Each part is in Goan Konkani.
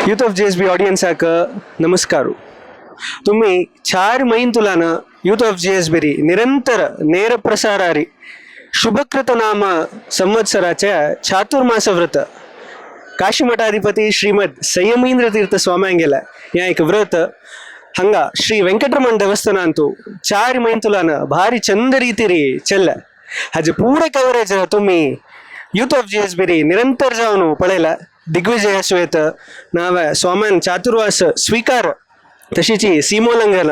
Youth of G S B ಆಡಿಯನ್ಸಾಕ ನಮಸ್ಕಾರ. तुम्ही 4 मैंतुलान youth of G S B ರಿ ನಿರಂತರ ನೇರ ಪ್ರಸಾರಾರಿ शुभकृत नाम संवत्सराच्या चातुर्मास व्रत काशी मठाधिपती श्रीमद संयमींद्र तीर्थ स्वाम्यांगेला या एक व्रत हंगा श्री वेंकटरमण देवस्थानांतु 4 मैंतुलान भारी चंद रीतिरी चल्ला. हाजे पुरे कवरेज तुम्ही यूथ ऑफ ಜಿ ಎಸ್ बी री निरंतर जावन पळयला. दिग्विजय आसूं नाव स्वाम्यान चातुर्वास स्वीकार, तशीची सीमोल्लंघन,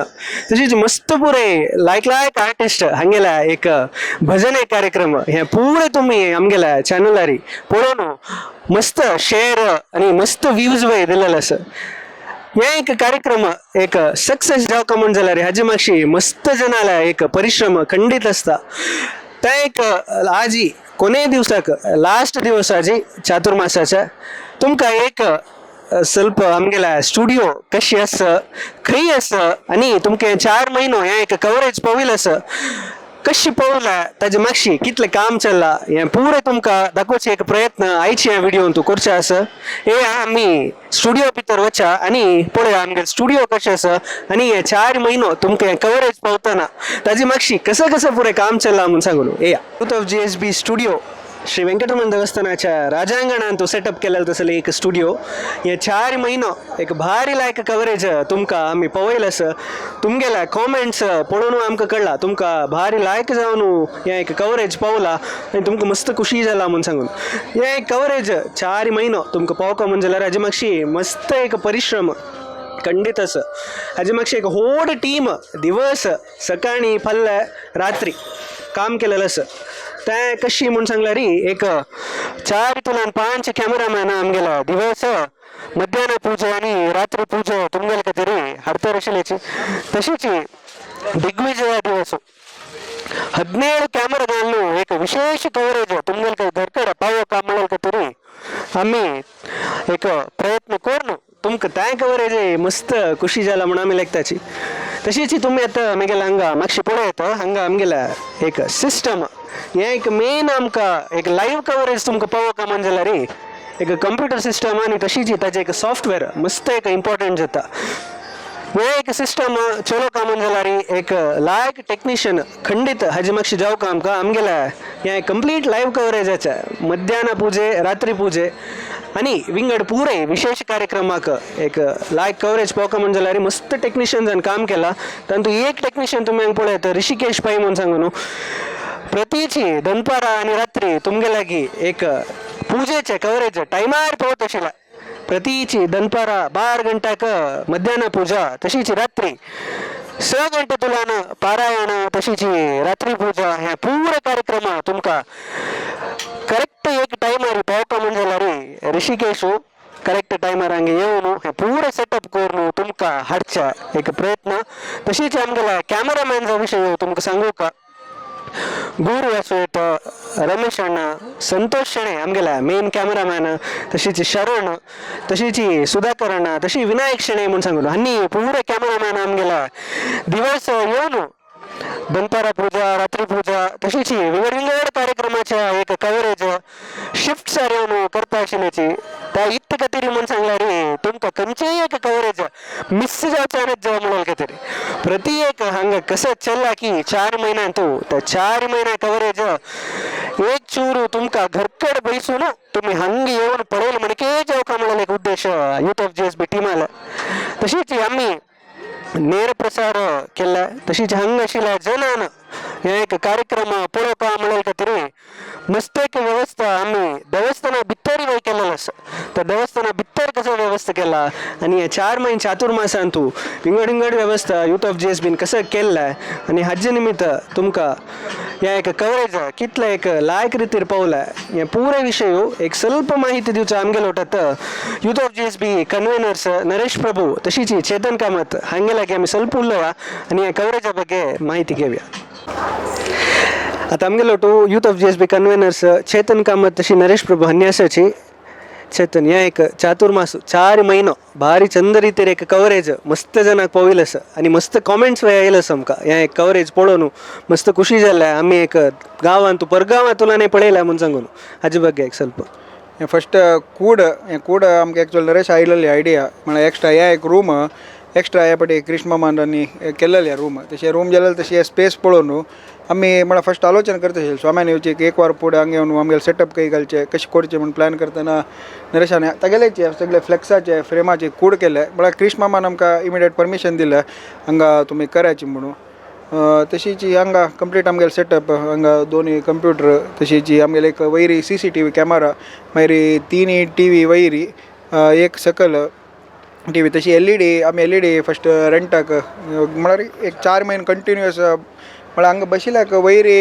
तशीच मस्त पुरे लायक लायक आर्टिस्ट हांगेला एक भजन एक कार्यक्रम हे पुरे तुम्ही आमगेल्या चॅनलारी पळोवन मस्त शेअर आणि मस्त व्ह्यूज वय दिलेलं आसा. हे एक कार्यक्रम एक सक्सेस जावका म्हण जाल्यार हाजे मागशी मस्त जनाला एक परिश्रम खंडीत आसता. त्या एक आजी कोणे दिवसाक लास्ट दिवस आजी चातुर्मासाच्या तुमकां एक ಸ್ವಲ್ಪ आमगेल्या स्टुडियो कशी आसा, खंय आसा आनी तुमकां 4 म्हयनो हें एक कवरेज पावयलें आसा, कशी पावला, ताजे मागशी कितलें काम चल्लां हें पुरें तुमकां दाखोवचें एक प्रयत्न आयचे ह्या व्हिडियोन तूं करचें आसा. हे आमी स्टुडियो भितर वचा आनी पळया आमगे स्टुडियो कशें आसा आनी हे 4 म्हयनो तुमकां हें कवरेज पावतना ताजे मागशी कसं कसं पुरें काम चल्लां म्हूण सांगून येया. Youth of G S B studio Shri Venkataraman देवस्थानाच्या राजांगणांत सेटअप केलेलं तसले एक स्टुडियो. हे 4 म्हयनो एक भारी लायक कवरेज तुमकां आमी पळयलें आसा. तुमगेल्या कॉमेंट्स पळोवन आमकां कळ्ळा तुमकां भारी लायक जावन हें एक कवरेज पावला आनी तुमकां मस्त खुशी जाला म्हूण सांगून. हें एक कवरेज 4 म्हयनो तुमकां पावका म्हूण जाल्यार हाजे मागशी मस्त एक परिश्रम खंडीत आसा. हाजे मागशी एक व्हड टीम दिवस सकाळी फाल्यां रात्री काम केलेलं आसा. तें कशी म्हूण सांगल्यार एक 4 तुलान 5 कॅमेरामॅन आमगेला दिवस मध्यान्ह पूजा आनी रात्री पूजा तुमगेले खातीर हाडतर आशिल्ल्याची. तशीच दिग्विजया दिवस 17 कॅमेराಗಳನ್ನು एक विशेष कवरेज तुमगेले घरकडे पावोवका म्हणून खातीर आमी एक प्रयत्न करून तुमकां तें कवरेज मस्त खुशी जाला म्हूण आमी लेखताची. तशीच तुमी आतां आमगेल्या हांगा मातशें पळयत हांगा आमगेल्या एक सिस्टम हें एक मेन आमकां एक लायव्ह कवरेज तुमकां पावोवका म्हण जाल्यार एक कंप्युटर सिस्टम आनी तशीच ताजें एक सॉफ्टवेअर मस्त एक इम्पॉर्टंट जाता. हे एक सिस्टम चलोवका म्हण जाल्यार एक लायक टेक्निशियन खंडीत हाजे मातशें जावका आमकां आमगेल्या हें कंप्लीट लायव्ह कवरेजाचें मध्यान पुजे, रात्री पुजे आनी विंगड पुरे विशेष कार्यक्रमाक एक लायक कवरेज पावका म्हण जाल्यार मस्त टेक्निशियन्सान काम केलां. तातूंत एक टेक्निशियन तुमी हांगा पळयत ऋषिकेश पै म्हूण सांगू न्हू, प्रतीची दनपारां आनी रात्री तुमगे लागीं एक पुजेचें कवरेज टायमार पावत आशिल्लें. प्रतीची दनपारां 12 गंट्याक मध्यान्ह पूजा, तशीच रात्री 6 गंटे तुलान पारायण, तशीच रात्री पूजा, हे पुरे कार्यक्रम तुमकां करेक्ट एक टायमार पावका म्हण जाल्यार ऋषिकेशू करेक्ट टायमार हांगा येवन हे पुरे सेटअप करून तुमकां हाडच्या एक प्रयत्न. तशीच आमगेल्या कॅमेरामॅनचा विशय तुमकां सांगू का, गुरू आसूं येता, रमेश अण्णा, संतोष शेणे आमगेल्या मेन कॅमेरामॅन, तशीच शरण, तशीच सुधाकर अण्णा, तशी विनायक शेणे म्हूण सांगून हांणी पुरे कॅमेरामॅन आमगेल्या दिवस येवन दनपारा पूजा, रात्री पूजा, तशीच विंगड विंगड कार्यक्रमाच्या एक कवरेज शिफ्ट येवन करता आशिल्ल्याची. त्या इत्त खातीर म्हूण सांगल्यार तुमकां खंयचेय एक कवरेज मिस जावचें जावं म्हणून खातीर प्रति एक हांगा कसं चल्ला की 4 म्हयन्यांतू त्या 4 म्हयन्या कवरेज एक चूर तुमकां घरकड बैसून तुमी हांगा येवन पळयलें म्हणके जावका म्हणून एक उद्देश youth of G S B टीमाला. तशीच आमी ನೇರ ಪ್ರಸಾರ केल्ले. तशीच हांगा आशिल्ल्या जनान हे एक कार्यक्रम पळोवपा म्हणून खातीर मस्त एक व्यवस्था आमी देवस्थाना भितर वय केलेलो आसा. त्या देवस्थाना भितर कसो व्यवस्था केला आनी हे 4 म्हयने चातुर्मासांतू विंगड विंगड व्यवस्था यूथ ऑफ ಜಿ ಎಸ್ बीन कसं केल्लें आनी हाजे निमित्त तुमकां हे एक कवरेज कितलें एक लायक रितीर पावलें हे पुरे विशय एक ಸ್ವಲ್ಪ माहिती दिवचो आमगेलो वटात youth of G S B conveners Naresh Prabhu तशीच चेतन कामत हांगे लागीं आमी ಸ್ವಲ್ಪ उलोवया आनी ह्या कवरेजा ಬಗ್ಗೆ माहिती घेवया. आतां आमगेलो to youth of G S B conveners Chetan Kamat तशी नरेश प्रभू हांणी आसाची. चेतन, हे एक चातुर्मास 4 म्हयनो भारी चंद रितीर एक कवरेज मस्त जनाक पावयलें आसा आनी मस्त कॉमेंट्स येयले आसा. आमकां हें एक कवरेज पळोवन मस्त खुशी जाल्या, आमी एक गांवांत परगांवांतल्यान पळयल्या म्हूण सांगून हाजे ಬಗ್ಗೆ एक ಸ್ವಲ್ಪ. हें फस्ट कूड, हें कूड आमकां एक्चुअल नरेश आयलेली आयडिया, म्हळ्यार एक्स्ट्रा हे एक रूम एक्स्ट्रा ह्या पाटी कृष्ण मामान आनी केल्लेली रूम. तशें रूम जाल्यार तशें स्पेस पळोवन आमी म्हळ्यार फस्ट आलोचन करता आशिल्ले स्वाम्यान येवचे एक वर फुडें हांगा येवन आमगेले सेटअप खंय घालचें, कशें करचें म्हूण प्लॅन करतना नरेशान तागेलेचे सगळे फ्लेक्साचे फ्रेमाचे कूड केले. म्हळ्यार कृष्ण मामान आमकां इमिडिएट परमिशन दिलें हांगा तुमी करायची म्हणून. तशीच हांगा कंप्लीट आमगेले सेटअप, हांगा दोनी कंप्युटर, तशीच आमगेले एक वयरी CCTV camera, मागीर 3 TV वयरी, एक सकल TV, तशी LED. आमी LED first रेंटाक, म्हळ्यार एक 4 म्हयने कंटिन्युअस, म्हळ्यार हांगा बशिल्ल्याक वयरी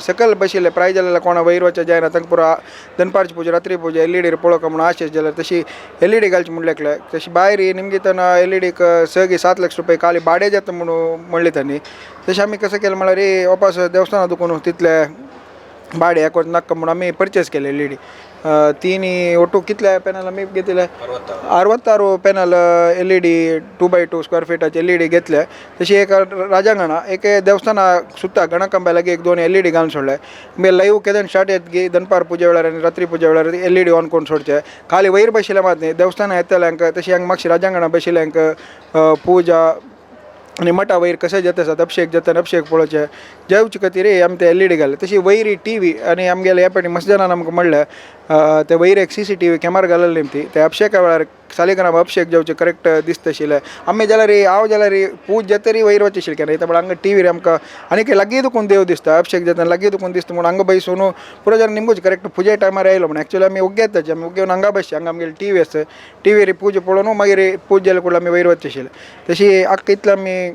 सकल बशिल्ले प्राय जाल्यार कोणा वयर वचचे जायना, तांकां पुरो दनपारची पुजा रात्री पुजा एलईडीर पळोवंक म्हणून आशेश जाल्यार तशी एलईडी घालची म्हणलें एकले. तशी भायर निमगितना एलईडीक 6 की 7 लाख रुपये खाली भाडें जाता म्हणून म्हणलें तांणी. तशें आमी कसं केलें म्हळ्यार वापस देवस्थाना दुकून तितले भाडें एक वर्स नाका म्हणून आमी परचेस केले एलईडी. 3 ಒಟ್ಟು कितले पॅनल आमी घेतले, 66 panel LED 2x2 square फिटाचे LED घेतले. तशी एक राजांगणा, एक देवस्थाना सुद्दां गणकंब्या लागीं एक 2 LED घालून सोडले. मागीर लायव केदन स्टार्ट येत गी दनपार पुजे वेळार आनी रात्री पुजे वेळार LED on करून सोडचे. खाली वयर बशिल्ले मात न्ही देवस्थाना येतल्यांक, तशी हांगा मातशी राजांगणा बशिल्ल्यांक पुजा आनी मठा वयर कशें जाता आसा अभिषेक जाता अभिषेक पळोवचें जेवचे खातीर आमी ते LED घातले. तशी वयरी TV आनी आमगेले ह्या पाटी मस्त जाणान आमकां म्हणलें ते वयर एक CCTV camera घालले न्ही ते अभिषेका वेळार सालिग्राम अभिषेक जावचे करेक्ट दिसता आशिल्लें. आमी जाल्यार हांव जाल्यार पूज जातरी वयर वचचे आशिल्लें केन्ना इतल्या हांगा टीव्हीर आमकां आनी लागीं दुखून देव दिसता, अभिषेक जातना लागीं दुखून दिसता म्हणून हांगा बैसून पुरो जाल्यार निमगूच करेक्ट पुजे टायमार आयलो म्हणून. एक्चुअली आमी उग्गे येताचे, आमी उग्गे येवन हांगा बसचे, हांगा आमगेली टीव्ही आसा, टीव्हीर पुजा पळोवन मागीर पूज जाल्या कुडले आमी वयर वचचे आशिल्ले. तशी आख्खा इतलें आमी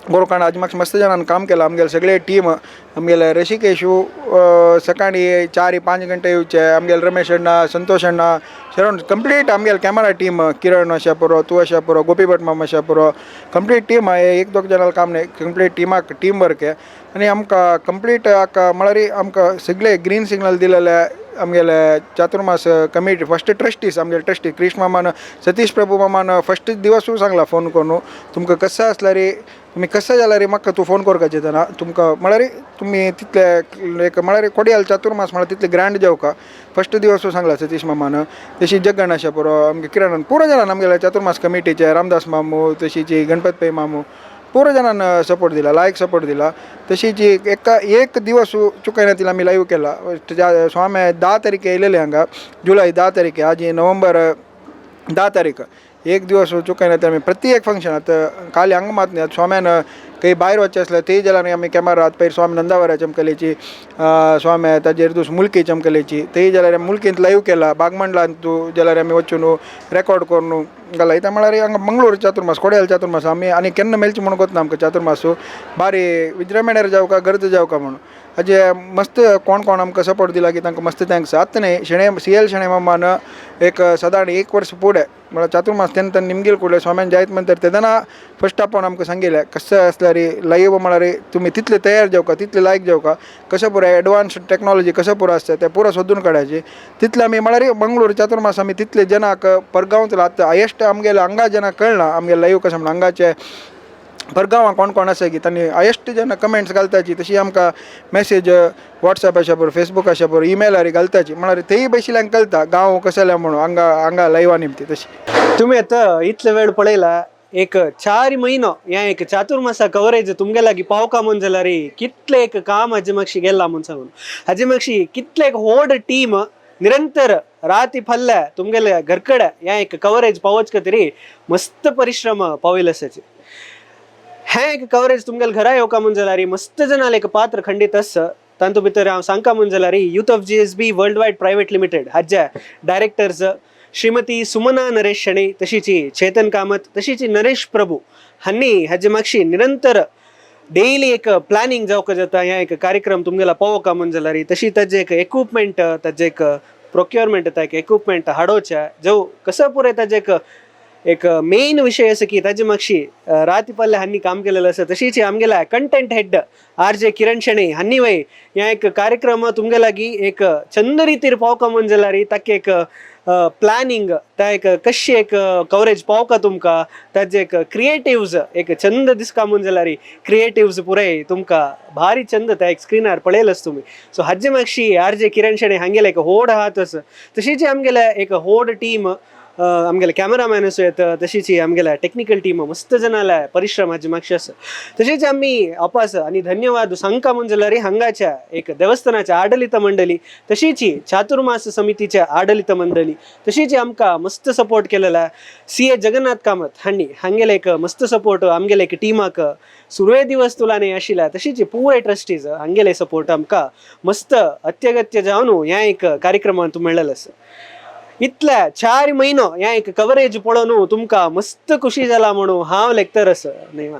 गोरखांड आज म्हाका मस्त जाणान काम केलां. आमगेले सगळे टीम, आमगेले ऋषिकेशू सकाळी 4-5 घंटे येवचे, आमगेले रमेश अण्णा, संतोष अण्णा, शरण, कंप्लीट आमगेले कॅमेरा टीम, किरण अशा पुरो, तूं अशा पुरो, गोपी भट मामा अशा पुरो, कंप्लीट टीम. एक दोग जाणां काम न्ही, कंप्लीट टिमाक टीम वर्क. आनी आमकां कंप्लीट आका म्हळ्यार आमकां सगळे ग्रीन सिग्नल दिलेले आमगेले चातुर्मास कमिटी फस्ट ट्रस्टीज, आमगेले ट्रस्टी कृष्ण मामान, सतीश प्रभू मामान फस्ट दिवसूय सांगला फोन करून, तुमकां कसं आसल्यार तुमी कसं जाल्यार म्हाका तूं फोन करपाचें तेन्ना तुमकां, म्हळ्यार तुमी तितले एक म्हळ्यार कोडियाल चातुर्मास म्हळ्यार तितले ग्रँड जावका फस्ट दिवसूय सांगला सतीश मामान. तशी जगण अशें पुरो आमगे किरणान पुरो जाणान आमगेले चातुर्मास कमिटीचे रामदास मामू, तशीची गणपत पै मामू, पुरो जाणान सपोर्ट दिला, लायक सपोर्ट दिला. तशीच एका एक दिवस चुकयना तिला आमी लायव केला. स्वामी 10 तारीख येयलेले हांगा, जुलय 10 तारीख, आज नोव्हेंबर 10 तारीख, एक दिवस चुकयना ते आमी प्रति एक फंक्शन. आतां खाली हांगा मात न्ही, स्वाम्यान खंय भायर वचचें आसल्यार तेय जाल्यार आमी कॅमेरा पयर स्वामी नंदावरा चमकलेची, स्वामी ताजेर दुस मुल्की चमकलेची, तेय जाल्यार आमी मुल्कींत लायव केला. बागमंडलांत तूं जाल्यार आमी वचून रेकॉर्ड करून घाला. इत्याक म्हळ्यार हांगा मंगळूर चातुर्मास, कोडयाल चातुर्मास आमी आनी केन्ना मेळचे म्हणून गोतना आमकां चातुर्मास बारी विजृंभणेर जावका गर्द जावका म्हणून. हाजे मस्त कोण कोण आमकां सपोर्ट दिला की तांकां मस्त thanks. आतां न्ही शेणे CL Shenoy मामान एक सादारण 1 वर्स फुडें म्हळ्यार चातुर्मास तेन्ना तांणी निमगील कुडले स्वाम्यान जायत म्हणतर तेन्ना फस्ट आपोवन आमकां सांगिल्लें कशें आसल्यार लायव म्हळ्यार तुमी तितले तयार जावका, तितले लायक जावका, कशें पुरो एडवान्स टॅक्नॉलॉजी कशें पुरो आसता तें पुरो सोदून काडायची. तितले आमी म्हळ्यार मंगळूर चातुर्मास आमी तितले जनाक परगांवतले आतां हायेस्ट आमगेले हांगा जना कळना आमगेले लायव कशें म्हणून, हांगाचे परगांवां कोण कोण आसा की तांणी हायेस्ट जेन्ना कमेंट्स घालताची, तशी आमकां मॅसेज वॉट्सएप आशा पुरो, फेसबूक आशा पुरो, इमेलार घालताची, म्हळ्यार तेय बशिल्ल्यांक कळटा गांव कसले म्हणून हांगा हांगा लायवा निमती तशी. तुम्ही आता इतले वेळ पळयला एक 4 म्हयनो या एक चातुर्मासा कवरेज तुमगे लागीं पावका म्हूण जाल्यार कितले एक काम हाजे मागशी गेला म्हूण सांगून, हाजे मागशी कितले एक व्हड टीम निरंतर राती फल्ल्या तुमगेले घरकडे या एक कवरेज पावोच खातीर मस्त परिश्रम पावयले आसाचे. हें एक कवरेज तुमगेले घरा येवका म्हूण जाल्यार मस्त जणांले एक पात्र खंडीत आसा. तांतू भितर हांव सांगका म्हूण जाल्यार youth of GSB world wide private limited हाज्या डायरेक्टर्स श्रीमती सुमना नरेश शणै, तशीची चेतन कामत, तशीची नरेश प्रभू हांणी हाजे मागशी निरंतर डेली एक प्लॅनिंग जावंक जाता. ह्या एक कार्यक्रम तुमगेला पावोवका म्हूण जाल्यार तशी ताजे एक इक्विपमेंट, ताजे एक प्रोक्युरमेंट, एक इक्विपमेंट हाडोवचे जो कसं पुरें ताजे एक एक मेन विषय असं की ताजे मागशी राती पल्ले हांनी काम केलेलं असं. तशीच आमगेला content head RJ Kiran Shenoy हांनी वय ह्या एक कार्यक्रम तुमगे लागीं एक चंद रितीर पावका म्हूण जाल्यार ताका एक प्लॅनिंग, त्या एक कशी एक कवरेज पावका तुमकां, ताजे एक क्रिएटिव्ज एक चंद दिसका म्हूण जाल्यार क्रिएटिव्ज पुराय तुमकां भारी चंद त्या एक स्क्रिनार पळयलच तुमी. सो हाजे मागशी आर जे किरण शेणै हांगेले एक होड हात आसा. तशीच आमगेले एक होड टीम, आमगेले कॅमेरामॅन आसूं येता, तशीच आमगेले टेक्निकल टीम, मस्त जणाले परिश्रम हाजे मागशी आसा. तशेंच आमी अपास आनी धन्यवाद सांगका म्हूण जाल्यार हांगाच्या एक देवस्थानाच्या आडलित मंडळी, तशीच चातुर्मास समितीच्या आडलित मंडळी, तशीच आमकां मस्त सपोर्ट केलेला सी ए जगन्नाथ कामत हांणी, हांगेले एक मस्त सपोर्ट आमगेले एक टिमाक सुरवे दिवस तुलाने आशिल्ल्या. तशीच पुराय ट्रस्टीज हांगेले सपोर्ट आमकां मस्त अत्यगत्य जावन ह्या एक कार्यक्रमांत मेळ्ळेलो आसा. इतल्या 4 म्हयनो ह्या एक कवरेज पळोवन तुमकां मस्त खुशी जाला म्हणून हांव लेखतर आसा न्ही मा.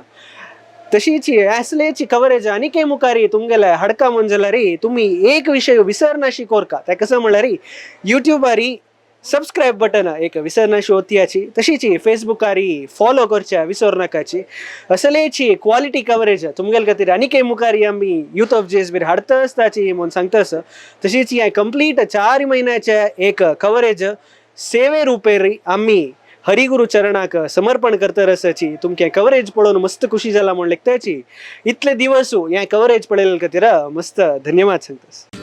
तशीच असलेची कवरेज आनीकय मुखारी तुमगेले हडका म्हूण जाल्यार तुमी एक विशय विसरनाशी कोरका. ते कसं म्हणल्यार युट्युबारी सबस्क्रायब बटन एक विसरनाशी ओतयाची, तशीच फेसबुकारी फॉलो करच्या विसर नाकाची. असलेची क्वालिटी कवरेज तुमगेले खातीर आनीकय मुखारी आमी युथ ऑफ जेएसबी हाडता आसताची म्हूण सांगता आसा. तशीच हें कंप्लीट 4 म्हयन्याचे एक कवरेज सेवे रुपेरी आमी हरिगुरु चरणाक समर्पण करतर आसाची. तुमचें कवरेज पळोवन मस्त खुशी जाला म्हूण लेखताची. इतले दिवस हें कवरेज पळयले खातीर मस्त धन्यवाद सांगता.